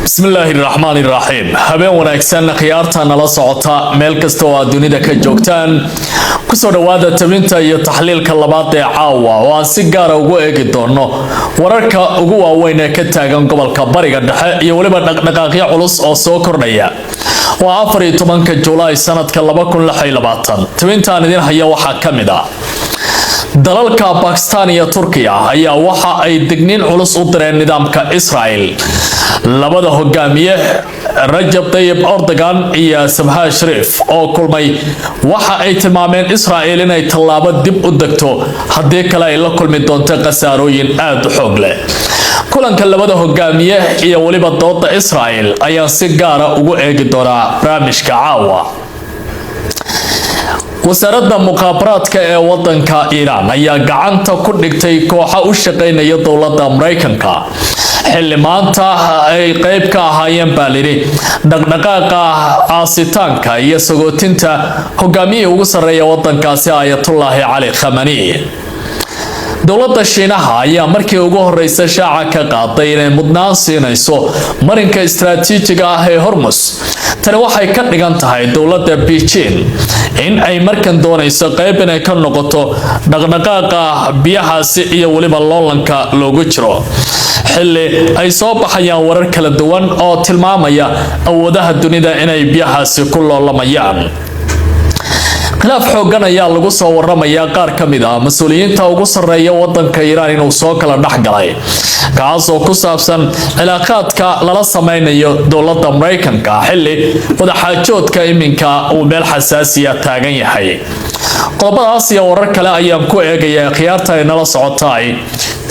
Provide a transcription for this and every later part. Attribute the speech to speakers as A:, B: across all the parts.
A: Bismillaahi raxmaani raxiim. Habeen wanaagsan, khiyaarta nala socota meel kasta oo aad dunida ka joogtaan. Kusoo dhowaada tabinta iyo taxliilka labaad ee caawa, oo aan si gaara ugu eegi doono wararka ugu waaweyn ee ka taagan gobolka Bariga Dhexe iyo weliba dhaqdhaqaaqyo culus oo soo kordhaya. Waa 14-ka Julaay sanadka 2026. Tabintaan idin haya waxaa ka mid ah: dalalka Bakistan iyo Turkiya ayaa waxa ay digniin culus u direen nidaamka Israel. Labada hogaamiye, Rajab Tayyib Erdogan iyo Shahbaaz Shariif, oo kulmay waxa ay tilmaameen Israel inay tallaabo dib u degto, haddii kale ay la kulmi doonto khasaarooyin aada u xoog leh. Kulanka labada hogaamiye iyo weliba dooda Israel ayaan si gaara ugu eegi doonaa barnaamijka caawa. Wasaaradda mukhaabaraadka ee wadanka Iiraan ayaa gacanta ku dhigtay kooxo u shaqaynaya dowladda Maraykanka, xilli maanta ay qayb ka ahaayeen, baa layidhi, dhaqdhaqaaqa aasitaanka iyo sagootinta hogaamiyihii ugu sarreeya wadankaasi, Ayatullaahi Cali Khamani. Dowladda Shiinaha ayaa markii ugu horeysa shaaca ka qaaday inay mudnaan siinayso marinka istaraatiijiga ah ee Hormus. Tani waxay ka dhigan tahay dowladda Beijing in ay markan doonayso qayb inay ka noqoto dhaqdhaqaaqa biyahaasi iyo weliba loolanka loogu jiro, xilli ay soo baxayaan warar kala duwan oo tilmaamaya awoodaha dunida inay biyahaasi ku loolamayaan. Khilaaf xooggan ayaa lagu soo waramayaa qaar ka mid ah mas-uuliyiinta ugu sarreeya wadanka Iiraan inuu soo kala dhex galay, kaasoo ku saabsan cilaaqaadka lala sameynayo dowladda Maraykanka, xilli wadaxaajoodka iminka uu meel xasaasiya taagan yahay. Qodobadaas iyo warar kale ayaan ku eegayaa. Khiyaarta ay nala socotaay,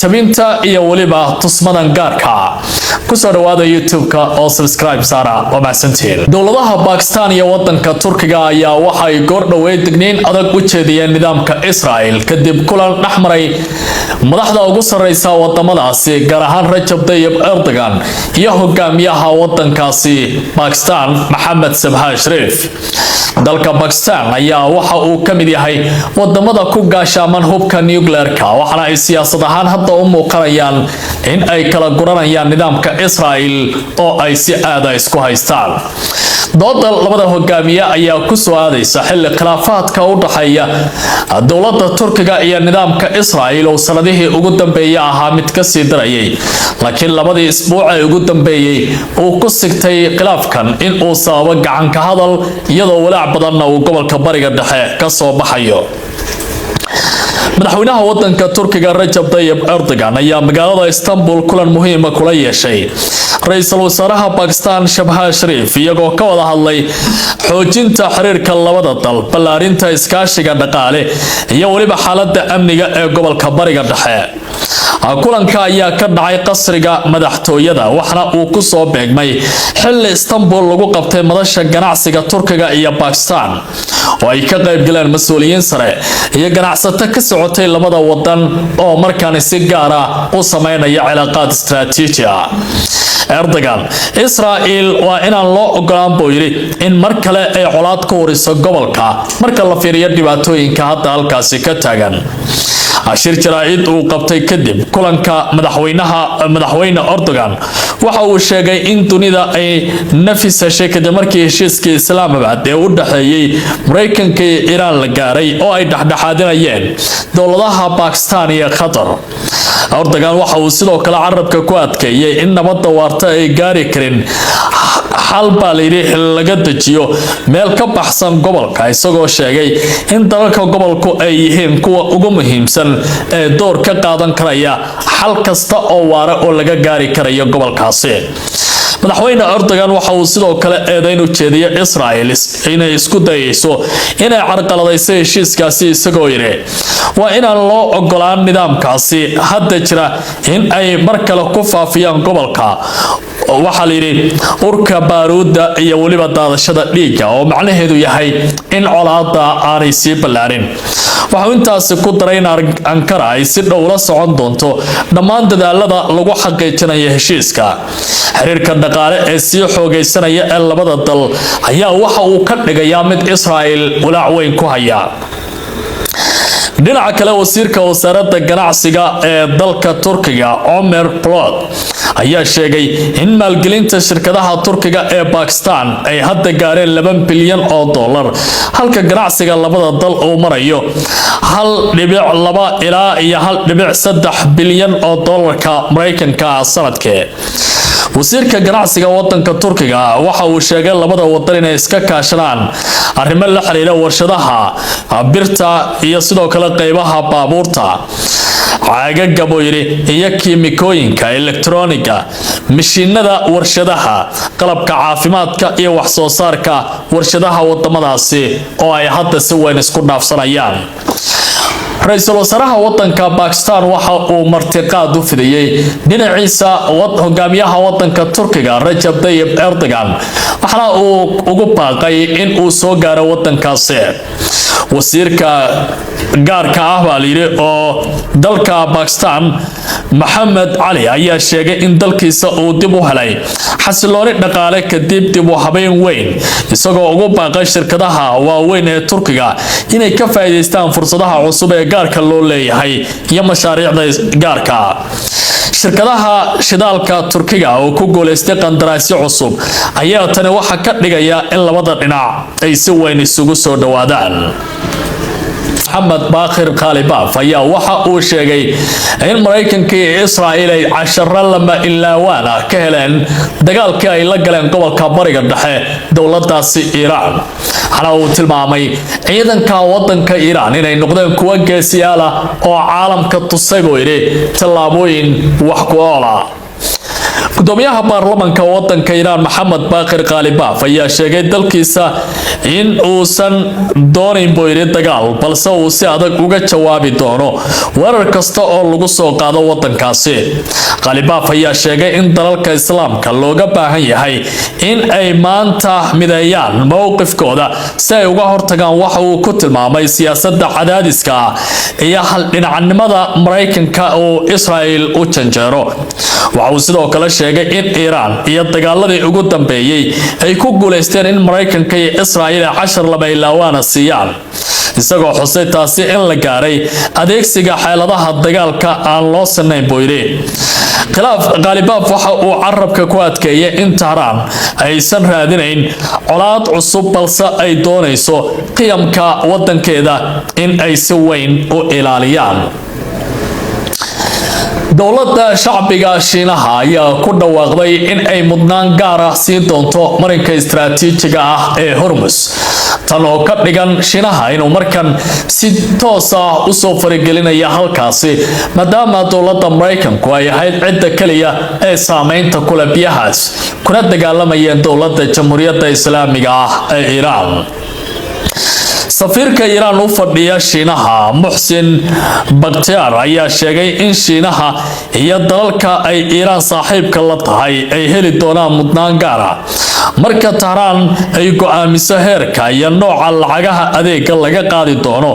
A: tabinta iyo weliba tusmadan gaarka kusoo dhawaada YouTube-ka oo subscribe saara. Waa mahadsantihiin. Dowladaha Bakistan iyo wadanka Turkiga ayaa waxay goor dhoweyd digniin adag u jeediyeen nidaamka Israel, kadib kulan dhex maray madaxda ugu sarreysa wadamadaasi, gaar ahaan Rajab Tayyib Erdogan iyo hogaamiyaha wadankaasi Bakistan, Maxamed Shahbaaz Shariif. Dalka Bakistan ayaa waxa uu ka mid yahay wadamada ku gaashaaman hubka nuclearka, waxaana ay siyaasad ahaan hadda u muuqanayaan in ay kala guranayaan nidaamka Israel oo ay si aada isku haystaan. Dooda labada hogaamiye ayaa ku soo aadaysa xilli khilaafaadka u dhaxeeya dowladda Turkiga iyo nidaamka Israel oo sanadihii ugu dambeeyay ahaa mid kasii darayay, laakiin labadii isbuuc ee ugu dambeeyey uu ku sigtay khilaafkan in uu sababo gacanka hadal, iyadoo walaac badanna uu gobolka Bariga Dhexe ka soo baxayo. Madaxweynaha wadanka Turkiga, Rajab Tayyib Erdogan, ayaa magaalada Istanbul kulan muhiima kula yeeshay ra-iisul wasaaraha Bakistan, Shahbaaz Shariif, iyagoo ka wada hadlay xoojinta xiriirka labada dal, ballaarinta iskaashiga dhaqaale iyo weliba xaalada amniga ee gobolka Bariga Dhexe. Kulanka ayaa ka dhacay qasriga madaxtooyada, waxaana uu ku soo beegmay xilli Istanbul lagu qabtay madasha ganacsiga Turkiga iyo Bakistan, oo ay ka qayb galeen mas-uuliyiin sare iyo ganacsato ka socotay labada wadan, oo markaani si gaara u sameynaya cilaaqaad istaraatiiji ah. Erdogan, "Israel waa inaan loo ogolaan," buu yidhi, "in mar kale ay colaad ku huriso gobolka, marka la fiiriyo dhibaatooyinka hadda halkaasi ka taagan." Shir jaraa'id uu qabtay kadib kulanka madaxweynaha, madaxweyne Erdogan waxa uu sheegay in dunida ay nafis heshay kadib markii heshiiskii Islaamabad ee u dhexeeyey Maraykanka iyo Iiraan la gaaray, oo ay dhexdhexaadinayeen dowladaha Bakistan iyo Qatar. Erdogan waxa uu sidoo kale carabka ku adkeeyey in nabadda waarta ay gaari karin xal, baa layidhi, laga dejiyo meel ka baxsan gobolka, isagoo sheegay in dalalka gobolku ay yihiin kuwa ugu muhiimsan ee door ka qaadan karaya xal kasta oo waara oo laga gaari karayo gobolkaasi. Madaxweyne Erdogan waxa uu sidoo kale eedayn u jeediyay Israel inay isku dayayso inay carqaladayso heshiiskaasi, isagoo yidhi: "Waa inaan loo ogolaan nidaamkaasi hadda jira in ay mar kale ku faafiyaan gobolka," waxaa la yidhi, "urka baaruudda iyo weliba daadashada dhiigga," oo macnaheedu yahay in colaada aanay sii ballaarin. Waxuu intaasi ku daray in Ankara ay si dhow la socon doonto dhammaan dadaalada lagu xaqiijinayo heshiiska. Xiriirka dhaqaale ee sii xoogaysanaya ee labada dal ayaa waxa uu ka dhigayaa mid Israel walaac weyn ku haya. Dhinaca kale, wasiirka wasaaradda ganacsiga ee dalka Turkiga, Omer Plot, ayaa sheegay in maalgelinta shirkadaha Turkiga ee Bakistan ay hadda gaareen $2 bilyan, halka ganacsiga labada dal uu marayo 1.2 ilaa iyo 1.3 bilyan oo dollarka Maraykanka sanadkee. Wasiirka ganacsiga wadanka Turkiga waxa uu sheegay labada wadan inay iska kaashadaan arrimo la xiriira warshadaha birta iyo sidoo kale qeybaha baabuurta, caagaga buu yidhi, iyo kiimikooyinka, elektroniga, mishiinada warshadaha, qalabka caafimaadka iyo wax soo saarka warshadaha wadamadaasi oo ay hadda si weyn isku dhaafsanayaan. Ra-iisul wasaaraha wadanka Bakistan waxa uu martiqaad u fidiyey dhinaciisa hogaamiyaha wadanka Turkiga, Rajab Tayyib Erdogan, waxaana uu ugu baaqay in uu soo gaaro wadankaasi. Wasiirka gaarka ah baa layidhi oo dalka Bakistan, Maxamed Cali, ayaa sheegay in dalkiisa uu dib u helay xasilooni dhaqaale kadib dib u habeyn weyn, isagoo ugu baaqay shirkadaha waaweyn ee Turkiga inay ka faa'iidaystaan fursadaha cusub ee gaarka loo leeyahay iyo mashaariicda gaarka. Shirkadaha shidaalka Turkiga oo ku guuleystay qandaraasyo cusub ayaa tani waxa ka dhigaya in labada dhinac ay si weyn isugu soo dhowaadaan. Maxamed Baaqir Khalibaaf ayaa waxa uu sheegay in Maraykanka iyo Israa'iil ay casharo lama ilaawaan ah ka heleen dagaalkii ay la galeen gobolka Bariga Dhexe dowladaasi Iiraan, waxaana uu tilmaamay ciidanka wadanka Iiraan inay noqdeen kuwo geesiyaal ah oo caalamka tusay, buu yidhi, tallaabooyin wax ku ool ah. Gudoomiyaha baarlamanka wadanka Iiraan, Maxamed Baaqir Khaalibaaf, ayaa sheegay dalkiisa in uusan doonayn, buu yidhi, dagaal, balse uu si adag uga jawaabi doono weerar kasta oo lagu soo qaado wadankaasi. Khaalibaaf ayaa sheegay in dalalka Islaamka looga baahan yahay in ay maanta mideeyaan mowqifkooda si ay uga hortagaan waxa uu ku tilmaamay siyaasadda cadaadiska ah iyo haldhinacnimada Maraykanka uu Israel u janjeero. Waxa uu sidoo kale sheegay in Iiraan iyo dagaaladii ugu dambeeyey ay ku guulaysteen in Maraykanka iyo Israa'iil ay cashar lama ilaawaana siiyaan, isagoo xusay taasi in la gaaray adeegsiga xeeladaha dagaalka aan loo sinayn, buu yidhi. Khilaaf Khaalibaaf waxa uu carabka ku adkeeyay in Tahraan aysan raadinayn colaad cusub, balse ay doonayso qiyamka wadankeeda in ay si weyn u ilaaliyaan. Dowladda Shacbiga Shiinaha ayaa ku dhawaaqday in ay mudnaan gaar ah siin doonto marinka istaraatiijiga ah ee Hormus, tan oo ka dhigan Shiinaha inuu markan si toos ah usoo faragelinaya halkaasi, maadaama dowladda Maraykanku ay ahayd cidda keliya ee saameynta kule biyahaas, kuna dagaalamayeen dowladda Jamhuuriyadda Islaamiga ah ee Iiraan. Safiirka Iiraan u fadhiya Shiinaha, Muxsin Bakhtiyaar, ayaa sheegay in Shiinaha iyo dalalka ay Iiraan saaxiibka la tahay ay heli doonaan mudnaan gaar ah marka Tahraan ay go-aamiso heerka iyo nooca lacagaha adeega laga qaadi doono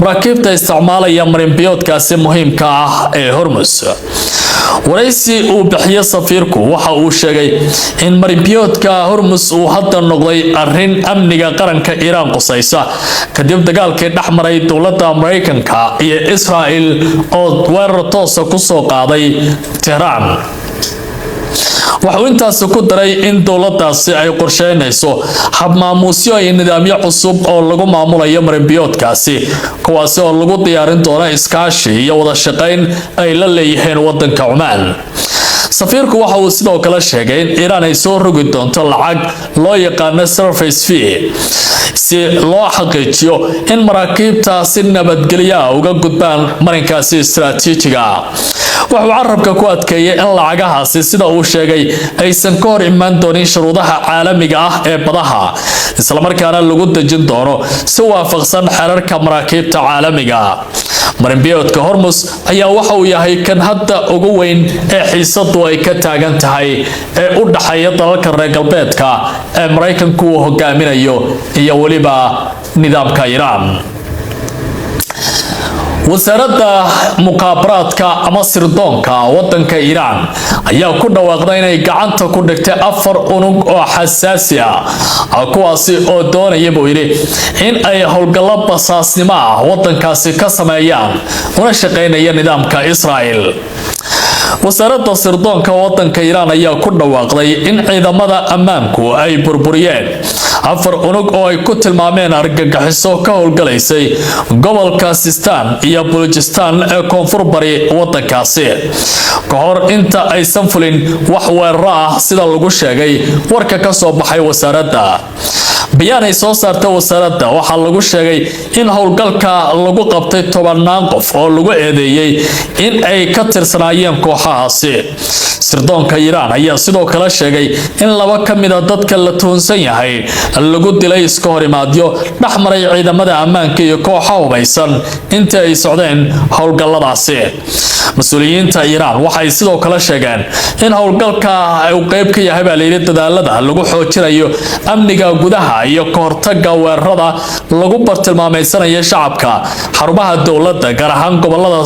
A: maraakiibta isticmaalaya marinbiyoodkaasi muhiimka ah ee Hormus. Waraysi uu bixiyo safiirku waxa uu sheegay in marinbiyoodka Hormus uu hadda noqday arrin amniga qaranka Iiraan qusaysa, kadib dagaalkii dhex maray dowladda Maraykanka iyo Israel oo weerar toosa kusoo qaaday Tehraan. Waxuu intaasi ku daray in dowladaasi ay qorsheynayso habmaamuusyo iyo nidaamyo cusub oo lagu maamulayo marinbiyoodkaasi, kuwaasi oo lagu diyaarin doono iskaashi iyo wada shaqayn ay la leeyihiin wadanka Cumaan. Safiirku waxa uu sidoo kale sheegay in Iiraan ay soo rogi doonto lacag loo yaqaano service fee, si loo xaqiijiyo in maraakiibta si nabadgelya uga gudbaan marinkaasi istaraatiijiga ah. Wuxuu carabka ku adkeeyay in lacagahaasi, sida uu sheegay, aysan ka hor imaan doonin shuruudaha caalamiga ah ee badaha, islamarkaana lagu dejin doono si waafaqsan xeerarka maraakiibta caalamiga. Marinbiyoodka Hormus ayaa waxa uu yahay kan hadda ugu weyn ee xiisadu ay ka taagan tahay ee u dhaxeeya dalalka reer galbeedka ee Maraykanku uu hogaaminayo iyo weliba nidaamka Iiraan. Wasaaradda mukhaabaraadka ama sirdoonka wadanka Iiraan ayaa ku dhawaaqday inay gacanta ku dhigtay afar unug oo xasaasi ah, kuwaasi oo doonaya, buu yidhi, in ay howlgallo basaasnimo ah wadankaasi ka sameeyaan, una shaqaynaya nidaamka Israel. Wasaaradda sirdoonka wadanka Iiraan ayaa ku dhawaaqday in ciidamada ammaanku ay burburiyeen afar unug oo ay ku tilmaameen argagixiso ka howlgalaysay gobolka Sistan iyo Bulujistan ee koonfur bari wadankaasi, ka hor inta aysan fulin wax weeraro ah, sida lagu sheegay warka ka soo baxay wasaaradda. Bayaan ay soo saartay wasaaradda waxaa lagu sheegay in howlgalka lagu qabtay tobannaan qof oo lagu eedeeyey in ay ka tirsanaayeen kooxahaasi. Sirdoonka Iiraan ayaa sidoo kale sheegay in laba ka mid a dadka la tuhunsan yahay lagu dilay iska horimaadyo dhex maray ciidamada ammaanka iyo kooxa hubaysan intii ay socdeen howlgalladaasi. Mas-uuliyiinta Iiraan waxay sidoo kale sheegeen in howlgalka uu qeyb ka yahay, baa layidhi, dadaalada lagu xoojinayo amniga gudaha iyo ka hortaga weerarada lagu bartilmaameysanayo shacabka, xarumaha dowladda, gaar ahaan gobolada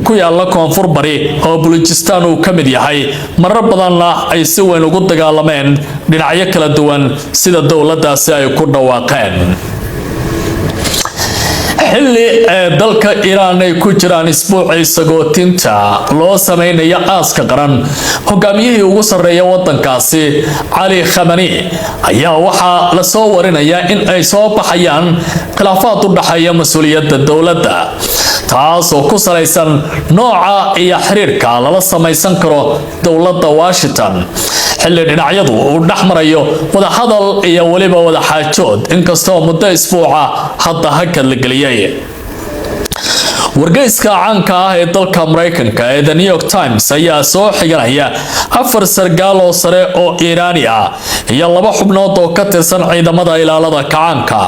A: ku yaala koonfur bari oo Bulujistan uu ka mid yahay, marar badanna ay si weyn ugu dagaalameen dhinacyo kala duwan, sida dowladdaasi ay ku dhawaaqeen. Xilli ee dalka Iiraan ay ku jiraan isbuucii sagootinta loo sameynaya aaska qaran hogaamiyihii ugu sarreeya wadankaasi, Cali Khamani, ayaa waxaa lasoo warinayaa in ay soo baxayaan khilaafaad u dhaxeeya mas-uuliyadda dowladda, taasoo ku salaysan nooca iyo xiriirka lala samaysan karo dowladda Washington, xilli dhinacyadu uu dhex marayo wadahadal iyo weliba wadaxaajood, inkastoo muddo isbuuca hadda hakad la geliyey. Wargeyska caanka ah ee dalka Maraykanka ee The New York Times ayaa soo xiganaya afar sargaal oo sare oo Iiraani ah iyo laba xubnood oo ka tirsan ciidamada ilaalada kacaanka,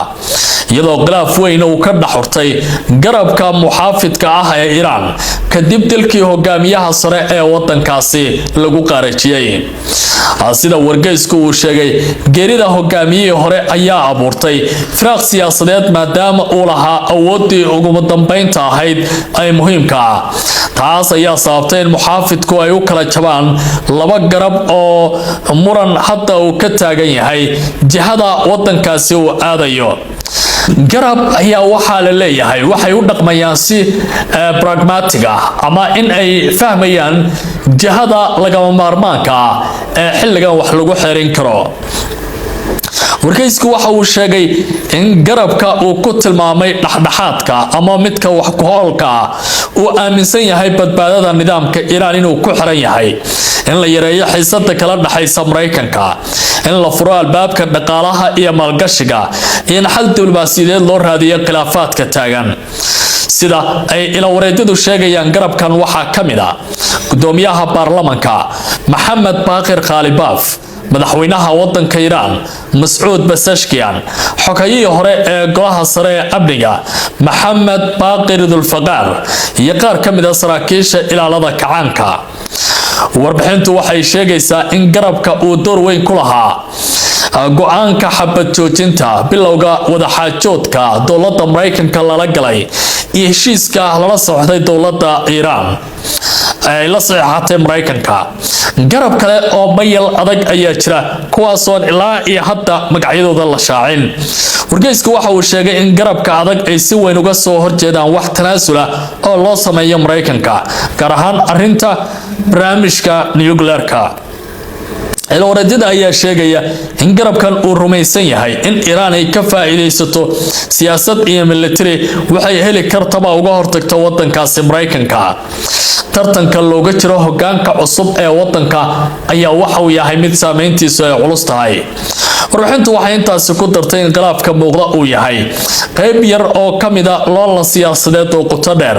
A: iyadoo khilaaf weyn uu ka dhex hurtay garabka muxaafidka ah ee Iiraan kadib dilkii hogaamiyaha sare ee wadankaasi lagu qaarajiyey. Sida wargeysku uu sheegay, geerida hogaamiyihii hore ayaa abuurtay firaaq siyaasadeed, maadaama uu lahaa awooddii ugu dambeynta ahayd ay muhiimka ah. Taas ayaa sababtay in muxaafidku ay u kala jabaan laba garab oo muran hadda uu ka taagan yahay jihada wadankaasi uu aadayo. Garab ayaa waxaa la leeyahay waxay u dhaqmayaan si pragmatic ah, ama in ay fahmayaan jihada lagama maarmaanka ah ee xilligan wax lagu xerin karo. Wargeysku waxa uu sheegay in garabka uu ku tilmaamay dhexdhexaadka ama midka wax ku-oolka ah uu aaminsan yahay badbaadada nidaamka Iiraan inuu ku xiran yahay in la yareeyo xiisada kala dhexaysa Maraykanka, in la furo albaabka dhaqaalaha iyo maalgashiga, iyo in xal diblomaasiyadeed loo raadiyo khilaafaadka taagan. Sida ay ilawareedyadu sheegayaan, garabkan waxaa ka mid ah gudoomiyaha baarlamanka Maxamed Baaqir Khaalibaaf, madaxweynaha wadanka Iiraan Mascuud Basashkiyan, xogayihii hore ee golaha sare ee amniga Maxamed Baaqir Dulfaqaar iyo qaar ka mid a saraakiisha ilaalada kacaanka. Warbixintu waxay sheegaysaa in garabka uu door weyn ku lahaa go-aanka xabad joojinta, bilowga wadaxaajoodka dowladda Maraykanka lala galay iyo heshiiska lala socday dowladda Iiraan ay la saxeexatay Maraykanka. Garab kale oo mayal adag ayaa jira, kuwaasoon ilaa iyo hadda magacyadooda la shaacin. Wargeysku waxa uu sheegay in garabka adag ay si weyn uga soo horjeedaan wax tanaasula oo loo sameeyo Maraykanka, gaar ahaan arinta barnaamijka nuclearka. Cilwareedyada ayaa sheegaya in garabkan uu rumaysan yahay in Iiraan ay ka faa'iidaysato siyaasad iyo military waxay heli kartaba uga hortagto wadankaasi Maraykanka. Tartanka looga jiro hogaanka cusub ee wadanka ayaa waxa uu yahay mid saameyntiisu ay culus tahay. Warbixintu waxay intaasi ku dartay in khilaafka muuqda uu yahay qayb yar oo ka mida loolan siyaasadeed oo qoto dheer,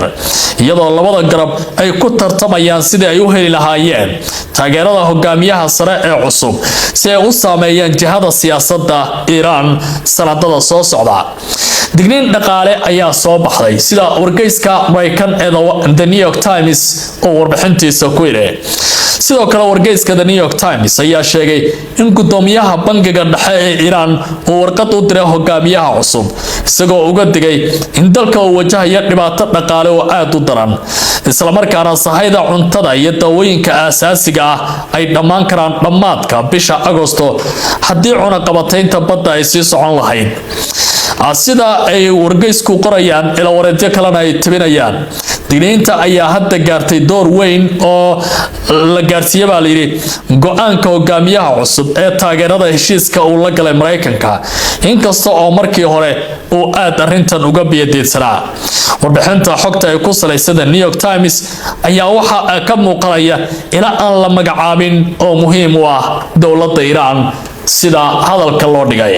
A: iyadoo labada garab ay ku tartamayaan sidii ay u heli lahaayeen taageerada hogaamiyaha sare ee cusub, si ay u saameeyaan jihada siyaasadda Iiraan sanadada soo socda. Digniin dhaqaale ayaa soo baxday, sida wargeyska Maraykan ee The New York Times oo warbixintiisa ku yidhi. Sidoo kale, wargeyska The New York Times ayaa sheegay in gudoomiyaha Bangiga Dhexe ee Iiraan uu warqad u diray hogaamiyaha cusub, isagoo uga digay in dalka uu wajahayo dhibaato dhaqaale oo aada u daran, islamarkaana sahayda cuntada iyo daawooyinka aasaasiga ah ay dhammaan karaan dhammaadka bisha Agosto haddii cunaqabataynta badda ay sii socon lahayd. Sida ay wargeysku qorayaan, ilawareedyo kalena ay tabinayaan, digniinta ayaa hadda gaartay door weyn oo la gaarsiiye baa layidhi go-aanka hogaamiyaha cusub ee taageerada heshiiska uu la galay Maraykanka, inkasta oo markii hore uu aad arrintan uga biyadiidsanaa. Warbixinta xogta ay ku salaysada New York Times ayaa waxa ka muuqanaya ila aan la magacaabin oo muhiim u ah dowladda Iiraan, sida hadalka loo dhigay.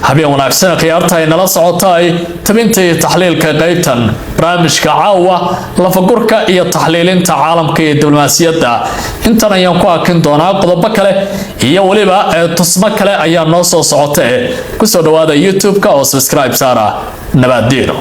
A: Habeen wanaagsan, khiyaarta ay nala socotaay. Tabinta iyo taxliilka qaybtan barnaamijka caawa, lafagurka iyo taxliilinta caalamka iyo diblomaasiyadda, intan ayaan ku akin doonaa. Qodobo kale iyo weliba tusmo kale ayaa noo soo socota ee kusoo dhawaada YouTube-ka oo subscribe saara. Nabaadiino.